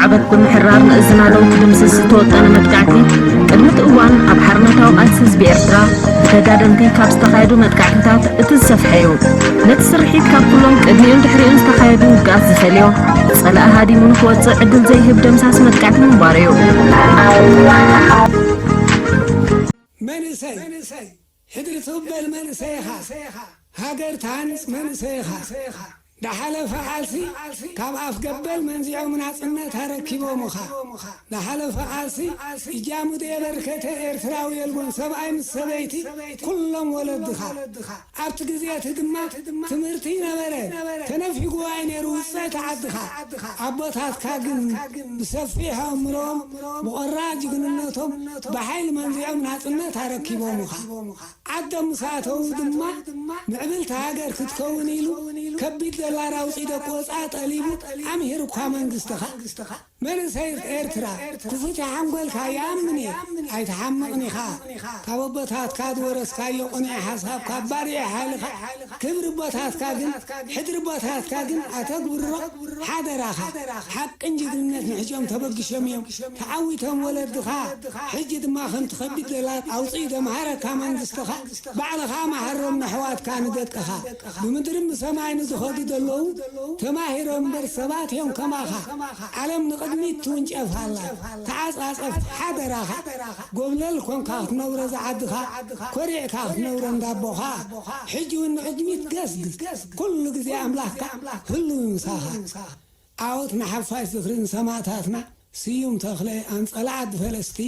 ዓበት ብምሕራር ንእዝና ለው ክድምስስ ዝተወጠነ መጥቃዕቲ፣ ቅድሚ እቲ እዋን ኣብ ሓርነታዊ ቃልሲ ህዝቢ ኤርትራ ብተጋደልቲ ካብ ዝተኻየዱ መጥቃዕትታት እቲ ዝሰፍሐ እዩ። ነቲ ስርሒት ካብ ኩሎም ቅድሚኡን ድሕሪኡን ዝተኻየዱ ውግኣት ዝፈልዮ፣ ጸላኢ ሃዲሙ ንክወጽእ ዕድል ዘይህብ ደምሳሲ መጥቃዕቲ ምንባሩ እዩ። መንእሰይ፣ ሕድሪ ትቕበል መንእሰይ ኢኻ። ሃገር ትሃንጽ መንእሰይ ኢኻ። ዳሓለፈ ቃልሲ ካብ ኣፍ ገበል መንዚዖም ናጽነት ኣረኪቦምኻ። ዳሓለፈ ቃልሲ እጃሙ ዘየበርከተ ኤርትራዊ የልቦን፣ ሰብኣይ ምስ ሰበይቲ ኩሎም ወለድኻ። ኣብቲ ግዜ እቲ ድማ ትምህርቲ ነበረ፣ ተነፊግዋ እዩ ነይሩ ውጽዕቲ ዓድኻ። ኣቦታትካ ግን ብሰፊሕ ኣእምሮኦም ብቖራጽ ጅግንነቶም ብሓይሊ መንዚዖም ናጽነት ኣረኪቦምኻ። ዓዶም ምስ ኣተዉ ድማ ምዕብልቲ ሃገር ክትከውን ኢሉ ከቢድ ደላር ኣውጺኡ ደቂ ወጻኢ ጠሊቡ ኣምሂሩ እኳ መንግስትኻ። መንእሰይ ኤርትራ፣ ክፉት ሓንጎልካ ይኣምን እየ፣ ኣይትሓምቕን ኢኻ። ካብ ኣቦታትካ ዝወረስካዮ ቅኑዕ ሓሳብ፣ ካብ ባርዕ ሓይልኻ፣ ክብሪ ኣቦታትካ ግን፣ ሕድሪ ኣቦታትካ ግን ኣተግብሮ ሓደራኻ። ሓቅን ጅግንነት ንሕጆም ተበግሾም እዮም፣ ተዓዊቶም ወለድኻ። ሕጂ ድማ ከምቲ ከቢድ ደላር ኣውጺኡ ዘምሃረካ መንግስትኻ፣ ባዕልኻ መሃሮም ነሕዋትካ ንደቅኻ። ብምድርን ብሰማይን ዝኸዱ ዘለዉ ተማሂሮም እምበር ሰባት እዮም ከማኻ። ዓለም ንቕድሚት ትውንጨፍ ኣላ። ተዓጻጸፍ ሓደራኻ። ጎብለል ኮንካ ክትነብሮ ዝዓድኻ፣ ኮሪዕካ ክትነብሮ እንዳቦኻ። ሕጂ እውን ንቕድሚት ገስግስ። ኩሉ ግዜ ኣምላኽካ ህሉው እዩ ምሳኻ። ዓወት ንሓፋሽ ዝኽሪ ንሰማእታትና። ስዩም ተኽለ፣ ኣንጸላ ዓዲ ፈለስቲ።